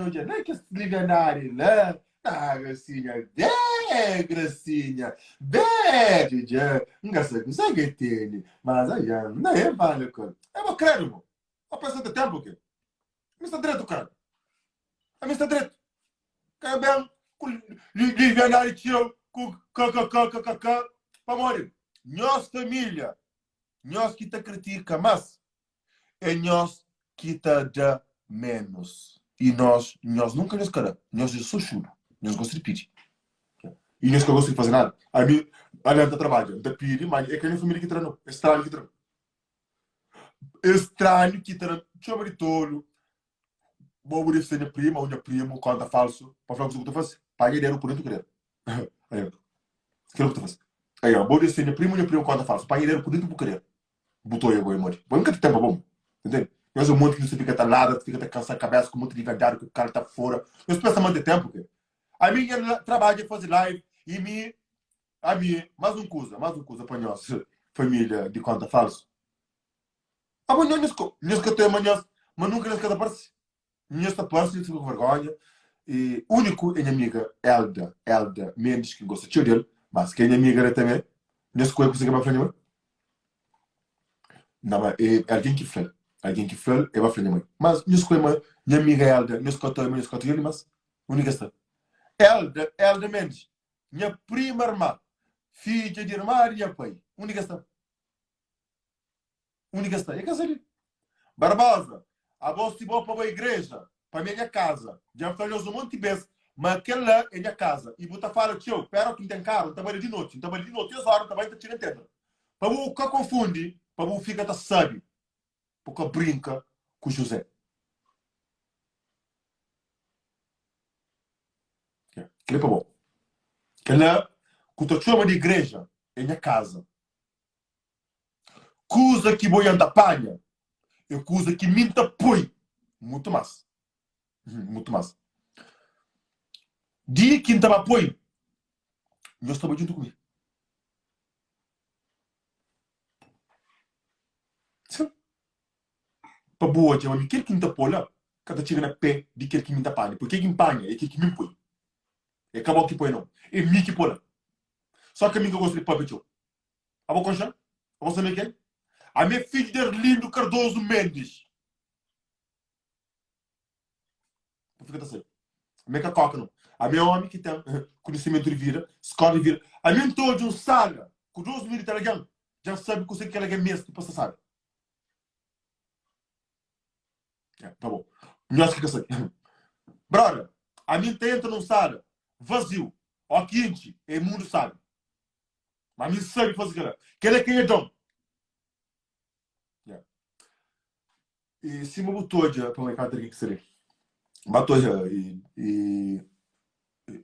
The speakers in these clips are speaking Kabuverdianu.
Odja la kes liviandadi la. Ah, Gracinha, bê, Gracinha, bê. Dja, N ka sabe kuzê ki el tene, mas aja, N da el fala ku el. É bo kredu, bo. Bo pensa ta ten purkê? Mi sta dretu, kredu. Ami sta dretu. Ka ben ku liviandadi txeu, ku kkkkk, pamodi nhos família, nhos ki ta kritika más, É nhos ki ta da ménus. I nos, nhos nunka nhos ka da. Nhos é so xudu. Nhos gosta di pidi. I nhos ka gosta di faze nada. Ami, ale N ta trabadja, N ta pidi, ma é ka nha família ki ta da nau. É stranhu ki ta da. É stranhu ki ta da. Txoma di tolu. Bo bu debe ser nha prima ou nha primu, konta falsu, pa fla kuza ku ta faze. Panha dedu ku dentu ku dedu. Aí, kila ku ta faze. Aí, bo debe ser nha prima ou nha primu, konta falsu. Panha dedu ku dentu bu kaderu. Bu ta oia bo é modi. Bo nunka ta ten pa bo. Entende? Nhos é monti ki nhos ta fika ta ladra, ta fika ta kansa kabesa ku monti di verdadi ku kal ta fora. Nhos pensa ma N ten tenpu ke? Ami nha trabadju é faze live i mi ami mas un kuza, mas un kuza pa nhos familia di konta falsu. Abo nhos nhos nhos ka ta oia ma nhos ma nunka nhos ka ta parse. Nhos ta parse, nhos ta fika ku vergonha. I uniku é nha amiga Elda, Elda Mendes ki N gosta txeu del, mas ke nha amiga la tanbe. Nhos ku el kuzê ke ba fla nha mai? Na ma é algen ki fla-l, algen ki fla-l é ba fla nha mai. Mas nhos ku el ma nha amiga Elda, nhos ka ta nhos ka ta obi mas. Undi ke sta? Elda, Elda Mendes, nha prima irma, fidja di irma di nha pai. Undi ke sta? Undi ke sta? E ka sta li. Barbosa, abo si bo pa bo igreja, pa mi é nha kaza. Dja N fla nhos un monti bes ma kel la é nha kaza. I bu ta fala txeu, pera ki N ten karu, N ta bai li di noti, N ta bai li di noti, es ora N ta bai N ta txiga N ta entra. Pa bu ka konfundi, pa bu fika ta sabi, bu ka brinka ku José. Kel-li é pa bo. Kel-la ku ta txoma di igreja é nha kaza. Kuza ki bo yanda panha é kuza ki mi nta poi mutu mas. Mutu mas. Dia ki nta ba poi, nhos ta bai djuntu ku mi. Sim. Pa bu odja ma mi kel ki nta poi la ka ta txiga na pé di kel ki mi nta panha. Purki kel ki N panha é kel ki mi N poi. É ka bo ki poi nau. É mi ki poi la. Só ki ami N ka gosta di papia txeu. Abo konxe? Abo sabe ken? Ami é fidju di Arlindo Cardoso Mendes. Bu fika ta sabe. Ami é ka koka não. Ami é omi ki ten konhisimentu di vida, skola di vida. Ami N ta odja un sala ku 2 mil di tal algen, dja N sabe kuse ki kel algen meste pa sta sabe. É, tá bom. Nhos ki ka sabe. Brother, ami N ta entra nun sala vaziu, ó ki intxi, é mundu sabe. Ma mi N sabe faze kel-la. Kel-la é kenha don. Yeah. E sima bu ta odja, pa mai kantu algen ki sta li. Ba ta odja e, e,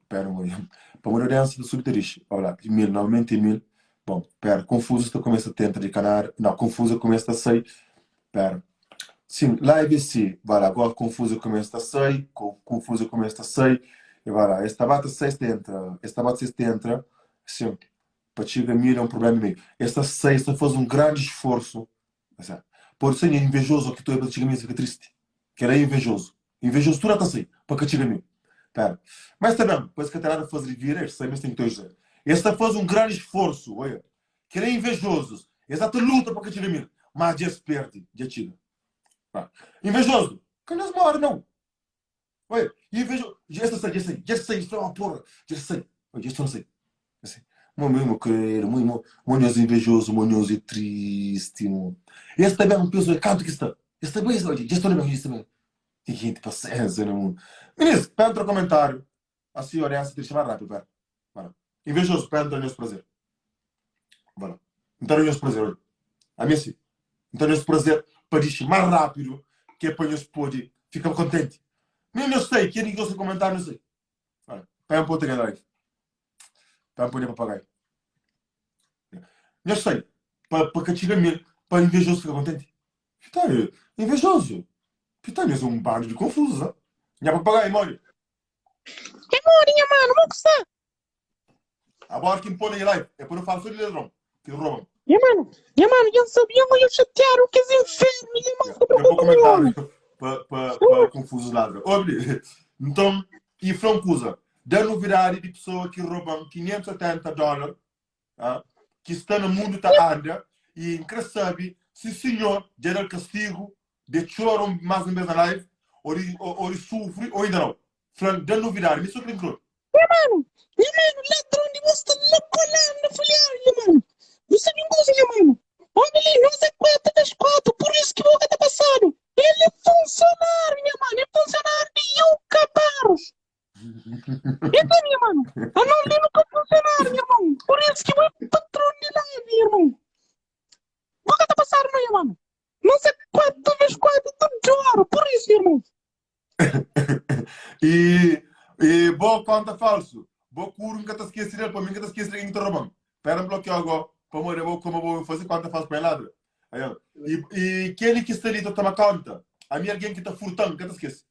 pera un odja. Pamodi audiência ta subi ta dixi. Olá, Emil, novamente Emil. Bom, pera, Confuso ta começa ta entra di Canário. Não, Confuso começa ta sai. Pera. Sim, live é si. Vai lá, agora Confuso começa ta sai, Confuso começa ta sai. E vai lá, esta bata sai, esta entra. Esta bata sai, esta entra. Sim, pa txiga mil é un problema meio. Es ta sai, es ta faze un grandi esforsu. Pode ser nha invejoso ki ta pa txiga mil, fika tristi. Kel é invejoso. Invejoso tudo ta sai pa ka txiga mil. Pera. Mas ta ben, pa es ka ta nada faze di vida, es sai, mas ten ki ta ajuda. Es ta faze un grandi esforsu, oia. Kel é invejosos. Es ta luta pa ka txiga mil, mas dja es perde, dja txiga. Invejoso, ka nhos more não. Oi, e vejo, já sai, já sai, já sai, já uma porra, já sai, já sai. Assim, meu meu querido, meu meu invejoso, meu é triste, meu. Esse também é um peso, é canto que está. Esse também, já estou bem, já está bem. Tem gente paciência no mundo. Ministro, para entrar comentário. Assim, olha, essa tem que chamar rápido, pera. Vai lá. Invejoso, para entrar nesse prazer. Vai lá. Então, nesse prazer, olha. A mim, sim. Então, nesse prazer, para dizer mais rápido, que é para nós poder ficar contente. Nem eu sei, quem gosta de comentar, não sei. Olha, para um pouco de live. Para um pouco de papagaio. Não sei, para, para que chegue mil, para invejoso ficar contente. Tá, invejoso. Tá mesmo um bando de confusos, né? Nha papagaio, mole. É mole, nha mano, mo que está? Agora que põe na live, é para não falar só de ladrão, que roubam. Nha mano, nha mano, já sabia, mas eu chatearam que esse inferno, nha mano, Eu vou comentário para pa, pa, pa confusos ladra. Ô, Bli. Nton, i fla un kuza, da novidadi di pesoa ki roba-m 570 dólar, ah, ki sta na mundu ta anda, i N kre sabe si sinhor dja da-l kastigu de txora un más un bes na live, ô di, ô di sufri, ô inda nau. Fla-m, da novidadi, mi so kre N kre obi. Nha manu, nha manu, ladron di bo sta la kolando fulhadu, nha manu. Bu sabe un kuza, nha manu? Omi li, nos é 4 ves 4, pur isu ki bo ka ta pasadu. El é funsionáriu, nha manu, é funsionáriu di Yuka Barros. Entende, nha manu? Anos li nu ka funsionáriu, nha irmon. Pur isu ki bo é patron di live, nha irmon. Bo ka ta pasadu no, nha manu. Nos é 4 ves 4 tudu óra, pur isu, nha irmon. E, e bo konta falsu. Bo kuru nka ta skese del, pa mi nka ta skese di ken ki ta roba-m. Pera n blokiau go, pamodi abo koma bo faze konta falsu pa N ladra. Ayan. E, e keli ki sta li ta toma konta, ami algen ki ta furta-m, nka ta skese.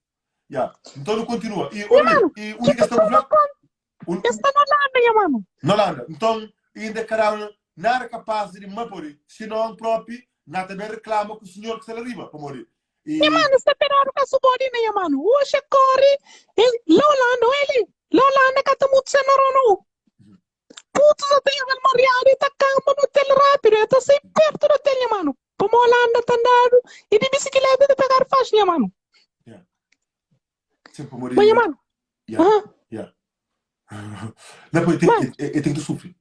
Ya. Nton nu kontinua. E Nha obi, manu, e ki undi ta ki sta ku toma fla? konta? Un, Es sta na Holanda, nha manu. Na Holanda. Nton, inda ka daba nada kapaz di ma pode. Si non propi, na ta ben reklama ku sinhor ki sta la riba, pamodi E... Nha manu sta peradu ka su bodi na nha manu. Oxe kori e la Holanda, oeli, la Holanda ka ta mutu sen noro no. Putus ata yabel mariadu e ta kamba no hotel rapidu, e ta sai pertu do hotel nha manu. Pamo Holanda ta andadu e di bisikileta e ta pegadu faxi nha manu. Yeah. Sim, pamodi... Ma nha manu. Yeah. Aham. Yeah. Não, pô, eu tenho, Ma, eu, eu tenho que sofrer.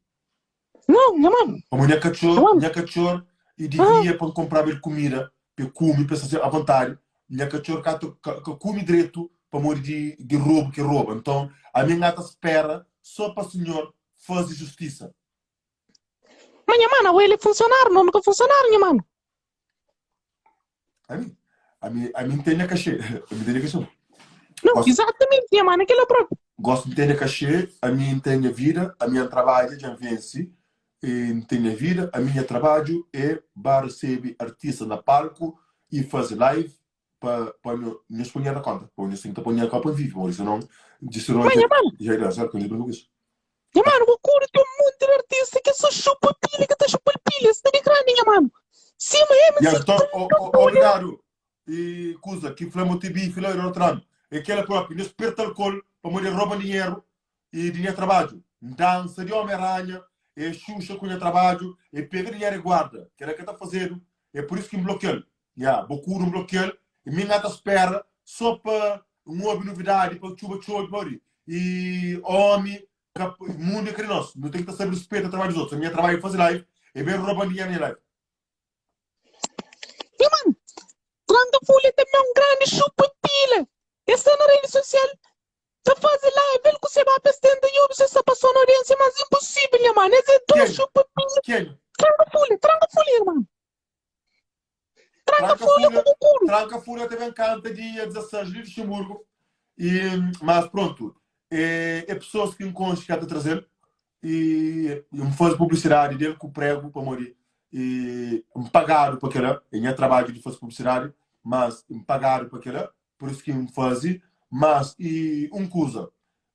não, nha manu. Pamodi nha Nha katxor, manu. nha katxor e Aham. devia pa N compraba el kumida pa el kume, pa el sta à vontade. Nha katxor ka ta ka, ka kume dretu pamodi di, di robu ki el roba. Nton, ami N ta spera só pa Sinhor faze justisa. Ma nha manu, abo el é funsionáriu, no nu ka funsionáriu, nha manu. Ami, ami, ami N ten nha kaxê. Ami N ten nha kaxê. Não, Gosto, exatamente, nha manu, kela próprio. gosto N ten nha kaxê, ami N ten nha vida, ami N trabadja, dja N vense, e N ten nha vida, ami nha trabadju é ba resebe artista na palku e faze live pa pa nho nhos poi dinheru na konta, pa nhos ten ki ta poi dinheru na konta pa N vive, pamodi sinon di sinon Ma dja nha manu, dja da sertu, nhos brinka ku isu. Nha manu, bu kuri ten un monti di artista ki so xupa pilha, ki ta xupa-l pilha, sta di grandi nha manu. Sima Ya, MC nton, Tranka o, o, Folha. obrigadu. E kuza ki fla mo ti bifi la di Trump. É kela propi, nhos perta alcool pamodi é roba dinheru e di nha trabadju. N dansa di Homem Aranha, é Xuxa ku nha trabadju, é pega dinheru e guarda. Kela ka ta fazedu, é por isu ki N blokial. Ya, bo kuru N blokial e mi N ata spera so pa N obi novidadi, pa txuba txobi, pamodi e omi ka mundu é ka di nos. Nu ten ki ta sabe rispeta trabadju di otus. Ami nha trabadju é faze live, é ben roba dinheru na nha live. Nha mano, Tranka Fulha também é um grande chupa pila. Es sta na rede social ta faze live, el ku se ba pa es tenta djobe se sta passou na audiência, mas impossível nha mano, es é dos Kenha? chupa pila. Kenha? Tranka Fulha, Tranka Fulha nha mano. Tranka Tranka Fulha ku Fulha, Bukuru. Tranka Fulha ta ben kanta dia 16 li Luxemburgo. E, mas pronto, é, é pessoas ki N konxe ki ka ta trazel e N faze publicidade del ku prego pamodi e N pagadu pa kela, é nha trabadju di faze publicidade, mas N pagadu pa kela, por isso ki N faze, mas e un kuza,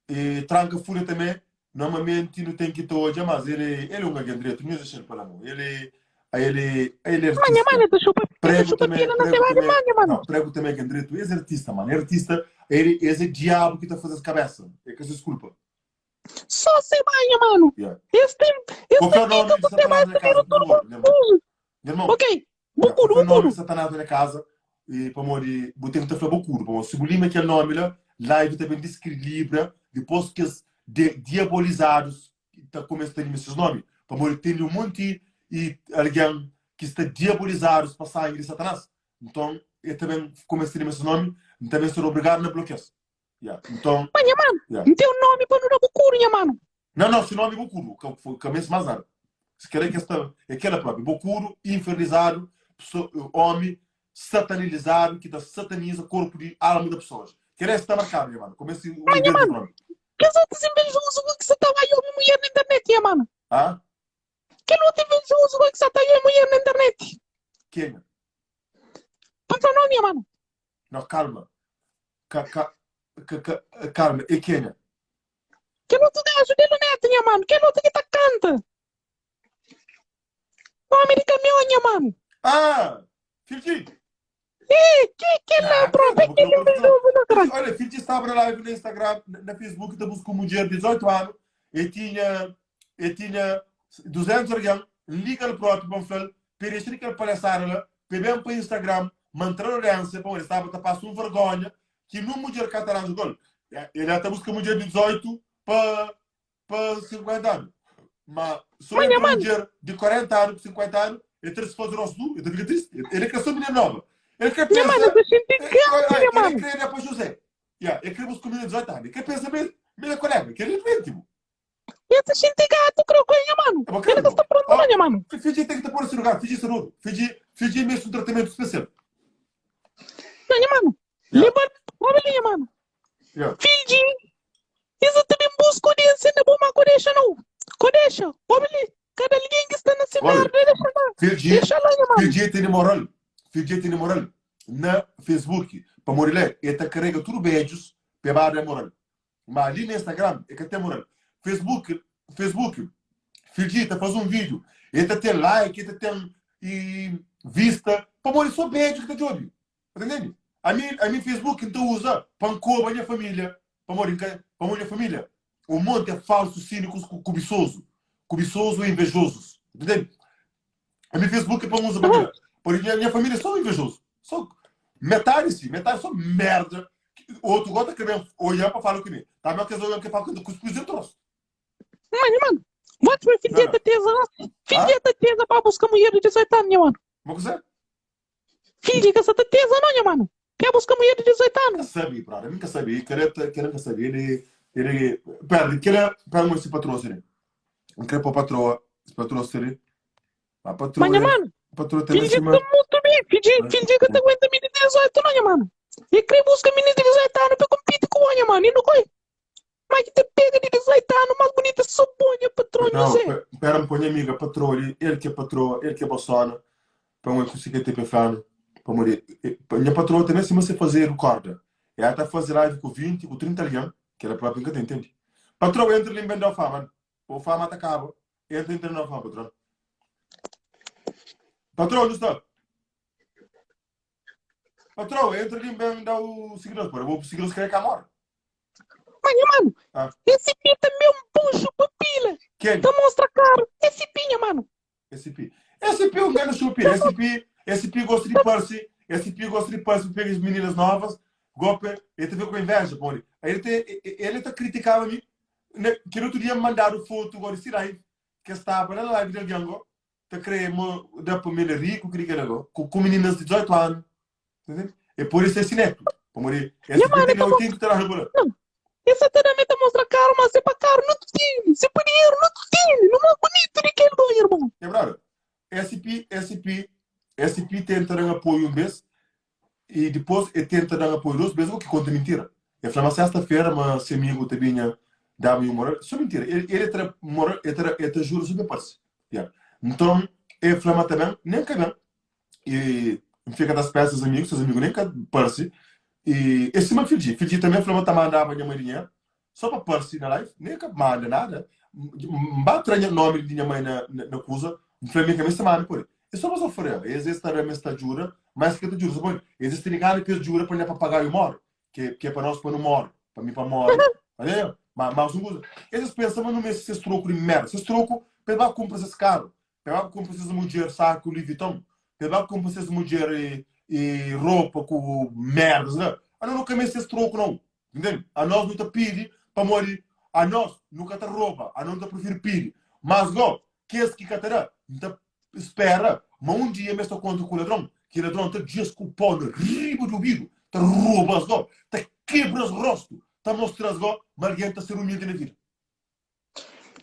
E tranka fulha tamé, normalmenti nu ten ki ta odja, mas el é, el é un algen dretu, nhos dexa-l pa la mo. El é, a el é, a el é Ma nha artista. mano, el ta xupa, el ta Prego xupa tamé, pila na prego se ladu tamé, má nha mano. não, prego tamé é algen dretu. Es é artista, mano, é artista, el, es é diabu ki ta faze-s kabesa, é ka ses kulpa. Só se ba nha mano. Yeah. Es tem, es Vou ta fla fika nomi di ku se ba, Satanás es na ta casa, bira por tudo favor, nha irmon. confuso. Nha irmon, Ok, Ya, bukudu, bu fla nomi bukudu. di Satanás na nha kaza e pamodi bu ten ki ta fla bo kudu, pamodi si bu lima kel nomi la, live ta ben diskilibra, dipos kes de diabolizadus ta kumesa ta lima ses nomi, pamodi ten li un monti i algen ki sta diabolizadus pa sangi di Satanás, nton e ta ben kumesa ta lima ses nomi, N ta ben ser obrigadu na blokia-s. Ya, nton, Ma nha manu, ya. N ten un nomi pa nu da bu kudu, nha manu. Não, não, se nome é Bocudo, ka, ka meste mais nada. Se querer que esta, é aquela própria. Bocudo, infernizado, pessoa, homem satanizado, que tá sataniza corpo de alma da pessoas. Querer está marcado, minha mano. Comece o Ma nha evento manu, próprio. kes otus invejosu ku ki sa ta bai obi mulher na internet, nha manu. Ah? Kel otu invejosu ku ki sa ta obi mulher na internet. Quem? Pa fla nomi, nha manu. Não, calma. Ka, ka, ka, ka, calma, é quem? Kel otu gaju di luneta, nha manu. Kel otu ki ta kanta. Omi di kamion, nha manu. Ah! Filki! Eh, ke kel-la Ah, própi? krê, bu Kel krê invejozu la, Fidji, karalhu. olha, Fidji staba na live na Instagram, na na Facebook ta buska un mudjer di 18 anu, e tinha e tinha 200 algen, N liga-l própi pa N fla-l pa e dexa di kel palhaçada la, pa e ben pa Instagram, ma N tra-l audiência, pamodi e staba ta pasa un vergonha ki nun mudjer ka ta ranja ku el. E la ta buska mudjer di 18 pa pa 50 anu. Ma so Mas, nha entra mano, mudjer di 40 anu ku 50 anu, el ta disfaze rostu duru, el ta fika tristi. El el kre so minina nova. El kre nha mano, pensa, eu ta xinti eh, gatu, eh, nha el mano. kre da pa José. Ya, el kre buska minina di 18 anu. El kre pensa ma el, ma el é kolega, kel é duenti, bu. Eu ta xinti gatu, krê ku el, nha mano. É bo El krê, ka bu. sta prontu Ó, não, nha mano. Fidji ten ki ta pô na se lugar, Fidji sta dodu. Fidji, Fidji merse un tratamentu spesial. Não, nha mano. Ya, Leba-l, obi li, nha mano. ya. Fidji, Isa ta ben buska audiênsia na bo, má ka dexa nau. Ka dexa. Obi li, kada algen ki sta na se Olha, merda, dexa la. Fidji, Dexa la, nha manu. Fidji tene moral. Fidji tene moral na Facebook. Pamodi la e ta karega tudu bedjus pa e ba da moral. Ma li na Instagram e ka ten moral. Facebook, Facebook, Fidji ta faze un video, e ta ten like, e ta ten e, vista, pamodi so bedju ki ta djobi. Ta ntende? Ami, ami Facebook N ta uza pa N koba nha família, pamodi N ka, pamodi nha família un monti é falsu, sínikus ku kubisozu, kubisozu e invejozus. Ta ntende? Ami Facebook é pa N uza pa kila. Pamodi nha, nha família é só invejozu. Só metadi si, metadi só merda. Otu gota kre ben oian pa fala ku mi. Ta mi kes oian ke fala ku mi, kuskus dentro rostu. Mano, mano, vou-te ver Não, filha não. ta teza, Ah? filha ta teza pa busca mulher de 18 anos, nha mano. Ma kuzé? Fidji ka sa ta teza no nha mano. Ka buska mulher di 18 anu. Ka sabi brother, mi ka sabi, kela kela ka sabi, ele ele pera, kela pera mo si patroa seri. N kre pô patroa, si patroa seri. Ma Ma patroa nha mano, patroa também fidji sima ta mutu bem, fidji fidji ka ta aguenta mini di 18 no nha mano. E kre buska mini di 18 anu pa kompiti ku bo nha mano, e no koi. Ma ki ta pega di 18 anu mas bunita so bo nha patron Não, José. pera, m pô nha amiga patroa li, el ki é patroa, el ki é bossona, pa un kusi ki te flanu, pamodi nha patroa também sima se fazedu korda, ela ta faze live ku 20, ku 30 algen, ki ela propi nka ta intendi. Patroa entra li n ben dau fama, bo fama ta kaba, entra entra na fama patron. Patroa nu sta? Patroa entra li n ben dau seguidores, pode bo seguidores kre ka mora. Mas, nha mano, Ah. esse pi também é um bom chupa-pila. Quem? Ta mostra cara. Esse pi, nha mano. Esse pi. Esse pi é um grande chupila. Esse pi, esse pi gosta de parse. Esse pi gosta de parse pega as meninas novas. Golpe, ele te vê com inveja, pô. Aí ele te, ele tá criticando a mim. Né? Que no outro dia me mandaram foto agora de live, que estava na live de alguém, go, ta crê mo da pa mim rico, queria que era, com, com meninas de 18 anos. Entende? É por isso esse neto. Pamodi Nha esse mano, tem ta tem mostra. que ter a Não. Esse até também ta mostra caro, mas se pa caro não tem. Se pa dinheiro não tem. Não é bonito de aquele bom, irmão. É brother. SP, SP, SP tenta dar apoio um vez e depois ele tenta dar apoio duas vezes, o que conta mentira. Ele fala, mas sexta-feira, mas seu amigo também dá-me um moral. Só mentira. Ele, ele tra moral, ele tra, ele tra jura super parece. Yeah. Então, ele fala, mas também, nem que bem. E fica das peças amigos, seus amigos nem que parece. E esse sima Fiji. Fiji também falou que mandava minha mãe dinheiro. Só para parece na live, nem que manda nada. Não ba tra nome de minha mãe na, na, na coisa. Falei, minha cabeça manda por aí. É só você oferecer. Eles estão me está jura, mas que te jura, sabe? Eles têm gana que jura para papagaio morre, que que é para nós para não morre, para mim para morre. Olha, mas mas um coisa. Eles pensam mas não me esses troco de merda, esses troco, para comprar esses carro. Peba ku kunpra ses mudjer saku Louis Vuitton. Peba ku kunpra ses mudjer e, e roupa ku merdas la. Anos nu ka meste es troku nau. Entende? Anos nu ta pidi pamodi anos nu ka ta roba, anos nu ta prifiri pidi. Mas go, kes ki ka ta da, N ta spera ma un dia mes ta kontra ku ladron, ki ladron ta djes ku pó na riba di obidu, ta roba-s go, ta kebra-s rostu, ta mostra-s go ma algen ta ser umildi na vida.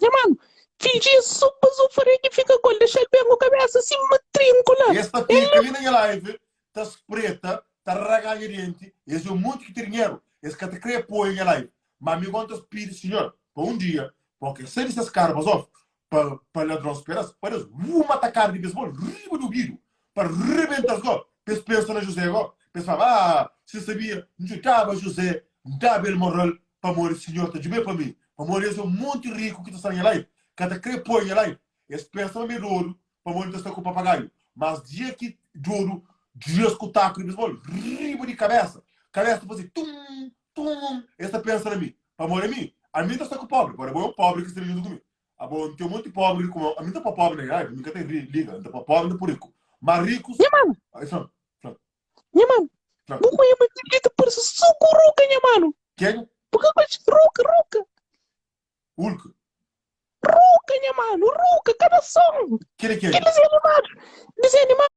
Nha mano, fingi é só bazofaria ki fika ku el, dexa-l ben ku kabesa sima trinku la. Es ta fika li na nha live ta spreta, ta raganha denti, es é un monti ki ten dinheru, es ka ta kre apoia nha live, ma mi gosi n ta pidi sinhor pa un dia, pa ke sai di ses kara bazof, pa pa ladron spera-s, pa da-s uma takada di besbol riba di obidu, pa rebenta-s go, pa es pensa na José go, pa es fala, ah, si N sabia, N djudaba José, N daba el moral, Pamodi Sinhor ta djube pa mi, pamodi es é un monti riku ki ta sta na nha live, ka ta kre poi nha live. Es pensa ma mi é dodu pamodi N ta sta ku papagaiu. Mas dia ki dodu. Dja-s ku taku di beisbol riba di kabésa. Kabésa ta faze tum, tum. Es ta pensa na mi. Pamodi ami, ami N ta sta ku póbri. Pamodi abo é un póbri ki sta li djuntu ku mi. Abo, N ten monti póbri li ku mi. Ami N ta poi póbri na raiba, mi N ka ta liga. N ta poi póbri, N ta poi riku. Má rikus. Nha manu. Ai, fla-m, fla-m. Nha manu, Fla-m. bu konhe ma kel li ta parse so ku Ruka, nha manu. Kenha? Bu ka konxe Ruka, Ruka. Hulk. Ruka, nha manu, Ruka, kada son. Kel é kenha? Kel dezenhu animadu, dezenhu animadu.